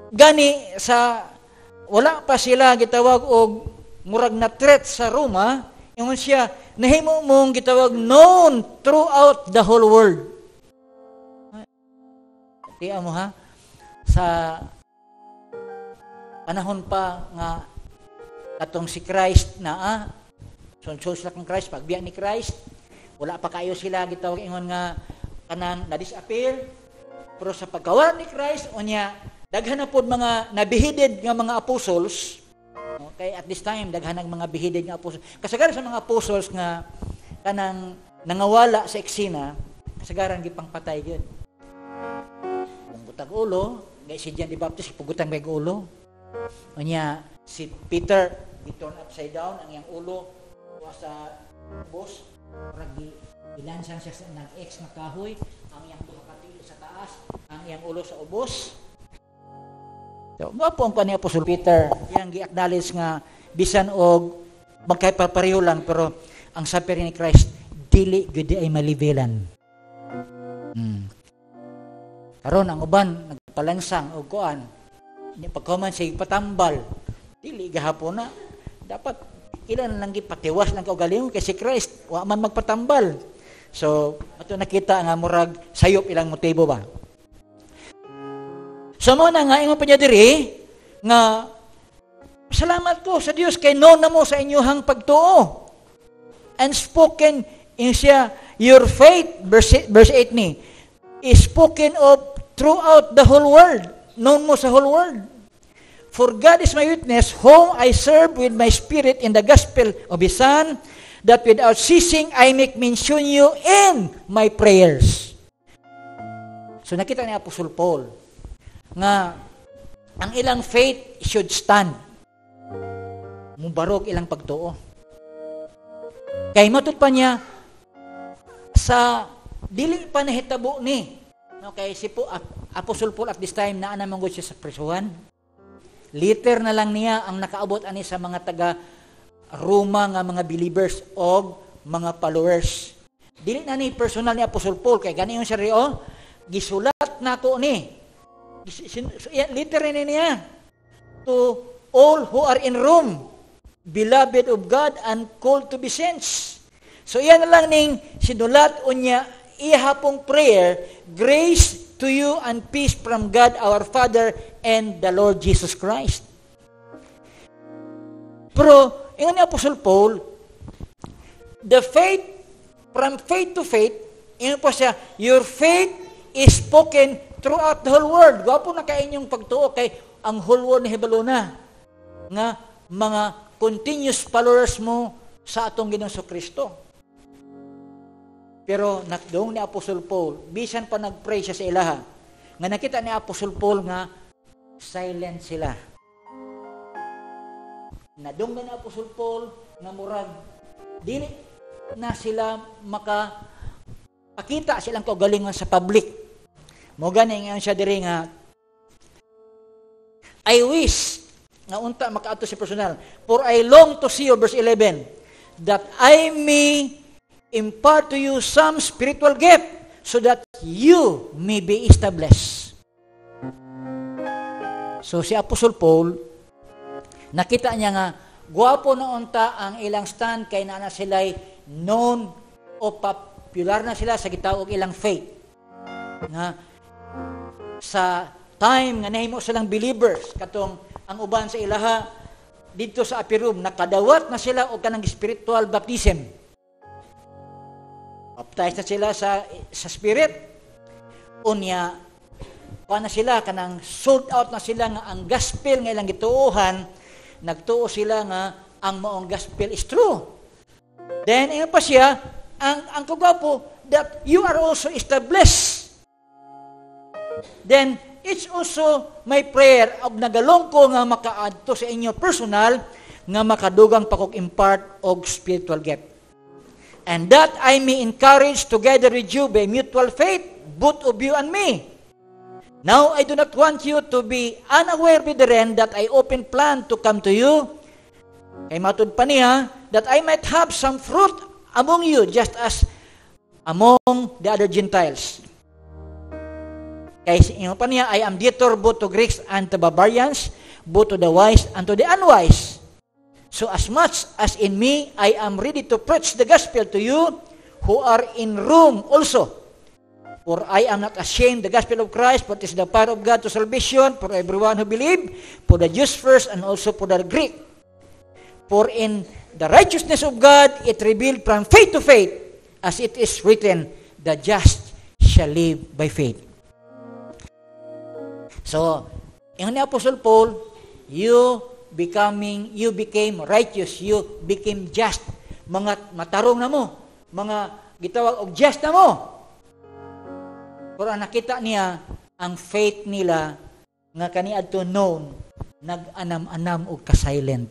Gani sa wala pa sila gitawag og murag na threat sa Roma, ingon siya, nahimo mong gitawag known throughout the whole world. Tiya mo ha, sa panahon pa nga katong si Christ na so sila kang Christ, pagbiya ni Christ, wala pa kayo sila gitawag ingon nga kanang na-disappear, pero sa pagkawala ni Christ, unya daghan na pod mga nabihided nga mga apostles. Okay, at this time daghan ang mga beheaded nga apostles. Kasagaran sa mga apostles nga kanang nangawala sa eksena, kasagaran gipangpatay gyud. Pugutag ulo, gay si John the Baptist pugutan may ulo. Unya si Peter giturn upside down ang iyang ulo wa sa bus, murag gilansang siya sa nag-X nga kahoy, ang iyang duha ka tiil sa taas, ang iyang ulo sa ubos. So, mao po ang ni Apostol Peter, iyang gi-acknowledge nga bisan og magkaipapareho lang, pero ang suffering ni Christ dili gyud ay malibelan. Karon ang uban nagpalansang og kuan, nya pagkuman siya patambal, dili gahapon na. Dapat ilan lang gipatiwas lang kaugalingon kay si Christ wa man magpatambal. So, ato nakita nga murag sayop ilang motibo ba. So mo na nga ingon pa niya diri nga salamat ko sa Dios kay known na mo sa inyohang pagtuo. And spoken in siya your faith, verse 8 ni is spoken of throughout the whole world. Known mo sa whole world. For God is my witness, whom I serve with my spirit in the gospel of His Son, that without ceasing I make mention you in my prayers. So nakita ni Apostol Paul nga ang ilang faith should stand. Mubarog ilang pagtuo. Kay matud pa niya sa dili pa nahitabo ni. No, kay si po, Apostol Paul at this time naa naman gud siya sa prisuhan. Liter na lang niya ang nakaabot ani sa mga taga Roma nga mga believers og mga followers. Dili na ni personal ni Apostol Paul kay gani yung siya oh, gisulat nako ni. Liter ni niya to all who are in Rome, beloved of God and called to be saints. So iyan na lang ning sinulat unya ihapong prayer, grace to you and peace from God our Father and the Lord Jesus Christ. Pero ingon ni Apostle Paul, the faith, from faith to faith, ingon po siya, your faith is spoken throughout the whole world. Gwapo na kay inyong pagtuo kay ang whole world ni hibalo na nga mga continuous followers mo sa atong Ginoong Kristo. Pero nakdong ni Apostle Paul, bisan pa nagpray siya sa ilaha, nga nakita ni Apostle Paul nga silent sila. Nadunggan ni Apostle Paul nga murag dili na sila maka pakita silang kaugalingon sa public. Mo gani ngayon siya diri nga I wish nga unta makaadto si personal, for I long to see you, verse 11, that I may impart to you some spiritual gift so that you may be established. So si Apostle Paul, nakita niya nga gwapo na unta ang ilang stand kay naa na sila'y known o popular na sila sa gitawag ilang faith. Nga sa time nga nahimo silang believers katong ang uban sa ilaha didto sa upper room, nakadawat na sila og kanang spiritual baptism. Baptized na sila sa spirit. Unya kuha na sila kanang sold out na sila nga ang gospel nga ilang gituohan, nagtuo sila nga ang maong gospel is true. Then ingon pa siya, ang kagwapo that you are also established. Then it's also my prayer og nagalong ko nga makaadto sa inyo personal nga makadugang pa kog impart og spiritual gift. And that I may encourage together with you by mutual faith, both of you and me. Now I do not want you to be unaware, brethren, that I open plan to come to you. Kay matud pa niya, that I might have some fruit among you, just as among the other Gentiles. Kay ingon pa niya, "I am debtor both to Greeks and to barbarians, both to the wise and to the unwise. So as much as in me, I am ready to preach the gospel to you who are in Rome also. For I am not ashamed the gospel of Christ, but it is the power of God to salvation for everyone who believe, for the Jews first and also for the Greek. For in the righteousness of God it revealed from faith to faith, as it is written, 'The just shall live by faith.'" So, ingon ni Apostle Paul, you became righteous, you became just. Mga matarong na mo, mga gitawag og just na mo. Pero ang nakita niya, ang faith nila nga kaniadto known, nag-anam-anam og ka-silent.